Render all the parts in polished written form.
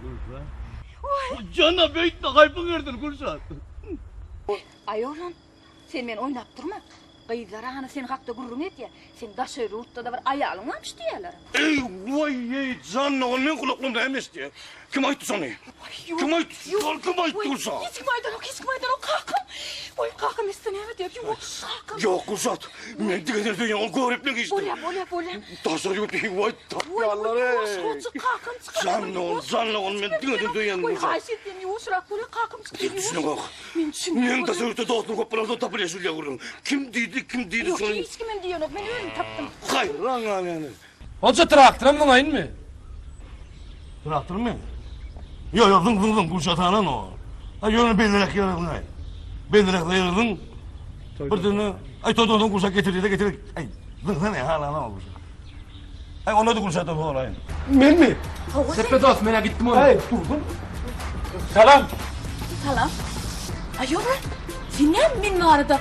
Gülşat. Jana beýtme haýpyň erdir Gülşat. Aý oglan, sen meni oýnap durma. Gyzlar hany sen hakda gürrüň edýär. Seň daşary ýurtda-da bir aýalyň barmyş diýýärler. Eý, waý-eý, jan dogan, meň gulaklarym näme eşidýär? Kim aýtdy şony? Kim aýtdy? Şol kim aýtdy Gülşat? Hiç kim aýdanok, hiç kim aýdanok, kakam. Waý, kakam eşitse näme diýer? Ýuwaş, kakam. Ýok, Gülşat, men diňe seni söýýän, ol görip men geçdi. Bolýar, bolýar, bolýar. Daşary ýurt, waý, tapýarlar, eý. Ýuwaş, hoja, kakam çykar. Jan dogan, jan dogan, men diňe seni söýýän, Waý, Gülşat. haýyş edýän, ýuwaşrak bolýar, kakam çykar. Sen düşüneňok. Men düşünýän. Meň daşary ýurtda dostum köp bolansoň tapylýar şul ýagurlyň. Kim diýdi, kim diýdi Ýok, şony? hiç kimem diýenok, men özüm tapdym. Haýran galýan. Hoja traktoram zyňaýynmy? Traktormy? Ýok, ýok, zyň, zyň, zyň, Gülşat alan o. Aý, ýöne belliräk ýere zyňaý. Belliräk ýere zyň. Bir döne, aý, toýdan soň Gülşat getir diýse getir. Aý, zyňsana, halan o Gülşat. Aý, onda-da Gülşatdan soraýyn. Menmi? Hawa, sen. Sepe dost, men-ä gitdim onda. Aý, dursun. Salam. Salam. Aý, oglan, sen näme men barada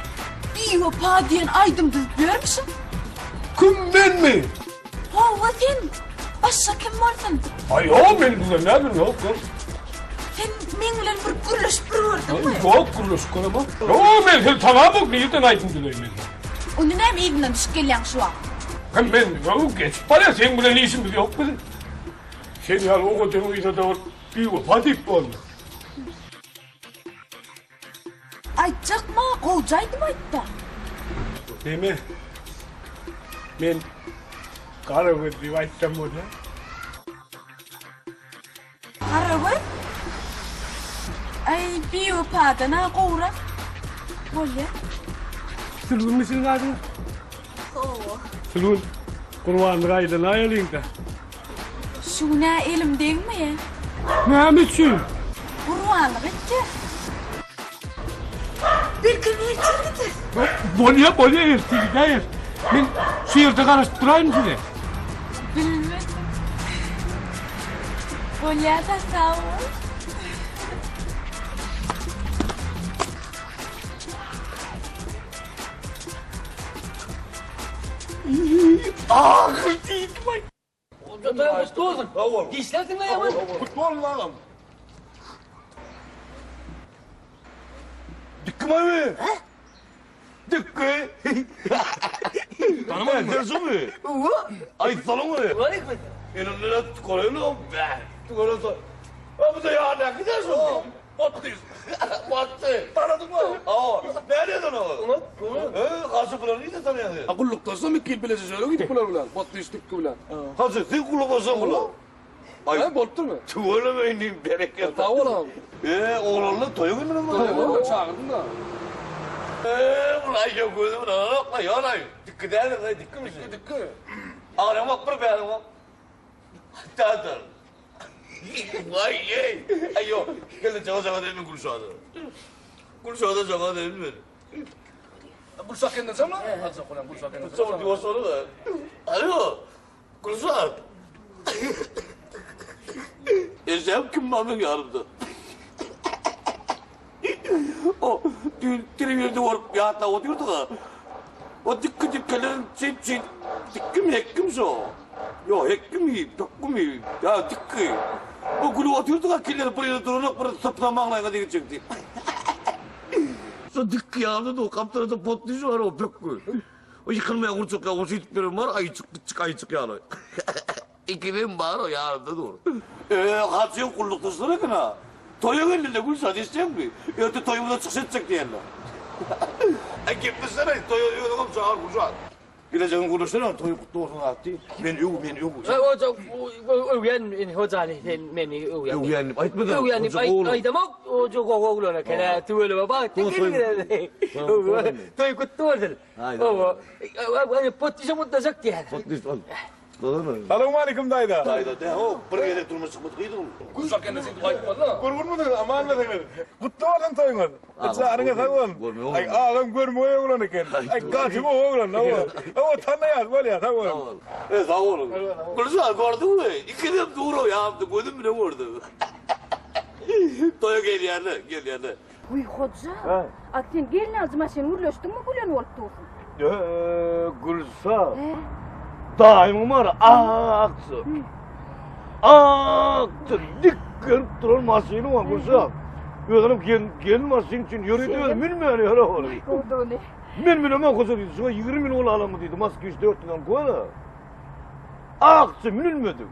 Biwepa diýen aýdym düzüp ýörmüşiň? Kim menmi? Hawa, sen. Başga kim bolsun? Aý, ýok, men düzen nädüm, ýok, ýok. Sen meň bilen bir gürleşip bir gördüňmi? Ýok, gürleşip göremok. Ýok, men seni tanamok, nirden aýdym düzeýin men? Onda näme yzyndan düşüp gelýäň şu wagt? Hem men ýok, geçip barýan, seň bilen işimiz ýok biziň. Sen ýaly owadan gyza-da bir biwepa diýip bolmaz. Aýtjak maňa gowja aýdym aýtda. Neme? Men Garagöz diýip aýtsam bolýar. Garagöz? Aý biwepadan-a gowrak bolýa. Sülgünmi siziň adyňyz? Hawa. Sülgün, Gurbanlyk aýlanaýalyň-da. Şu gün-ä elim degmeýä. Näme üçin? Gurbanlyk etýäs. Belkem ertir gider. Bolýa, bolýa, ertir gidäýeris. Men şu ýerde garaşyp duraýynmy size? Bilmedim. Bolýa-da, sag bol. Ahyr diýdim aý. Toýuň gutly bolsun. Dişlersiň-le ýaman. Gutly bolsun agam. Dikki mi? He? Dikki. Tanımadın mı? Dersi mi? Ay salon mu? Elinde tükürüyor be. Tükürüyor. Bu da ya ne gidersin? Batdı. Batdy. Tanadyňmy? Hawa. Nädeýdin o? Oňat, oňat. He, Hajy bulary nirden tanaýaň sen? A gullukdaşam iki ýyl bileje şöyle gidip bular bilen. Batdy işdikki bilen. Hajy, sen gullukdaşam bular. Aý, ha, bolupdyrmy? Tüweleme inim, bereket. Sag bol agam. E, oglanlar toýa gelmeli mi? Toýa çagyrdym da. E, bul aý ýok gözüm bilen aý, ýok aý. Dikki däldir, aý, dikki mi? Dikki, dikki. Agramok bir bäriň bak. Däldir. Waý, eý. Aý, ýok. Gelin jaga jaga diýme Gülşada. Gülşada jaga diýme. Gülşat kendin sen mi? Hadi koyalım Gülşat kendin. Gülşat diyorsun da. Alo. Gülşat. Ejem kim mamyň ýanymda. O düýn telewizorda görüp ýatlap otyrdyk ha. O dikki dikkeleriň çeýt çeýt dikkim hekkim şo. Ýok hekkim pökgimi ýa dikki. O gülüp otyrdyk ha kelleri bir ýerde duranok bir sypsa maňlaýyňa degjek diýip. Şo dikki ýanynda dur gapdalynda potlyş bar o pökgi. O ýykylmaýan gurçak ýa şeýdip ýören bar aýyjyk gyçjyk aýyjyk ýaly. Ikisem bar o ýanynda dur. Eee Hajyň gullukdaşlary eken ha. Toýa geldiler Gülşat eşitýäňmi? Erte toýumyzda çykyş etjek diýenler. Aý gepleşsene toýa özüňem çagyr Gülşat. Gelejegini gürleşsene toýuň gutly bolsun zat diý. Men öw men öw. Hoja öwýän indi hojany sen meni öwýän. Öwýän diýip aýtmadym. Öwýän diýip aýdamok. Hoja gowy oglan eken hä tüweleme bagtly Toý gutly bolsun. Hawa. Potdişe mutlajak diýýär. Potdiş ol. Salowmalikim daýza. Daýza dä ho, bir gezek durmuşa çykmadyk gyzyň. Gülşat ene sen aýtmazla. Gurgunmysyňyz, amanmysyňyz? Gutly bolsun toýuňyz. Janyňyz sag bolsun. Aý agam görmegeý oglan eken. Aý gaty gowy oglan hawa. Hawa tanaýas bolýa sag boluň. E sag boluň. Gülşat gördüňmi? Ikisem dur o ýanymda gözüm bilen gördüm. Toýa gelýärler, gelýärler. Wiý Hoja, a sen gelnaljy maşyn gürleşdiňmi gülen bolup dursuň. Eee Gülşa. Daýymyň bar akja. Akja dik gelip duran maşyny bar Gülşah. Özünem gelin, gelin maşyn üçin ýörite özi münmän ýöre ony. Gowdugyny. Men münemok hoja diýdi. Şuňa 20 ýyl ol alamy diýdi. Moskviç 400 köne. Akja münülmedik.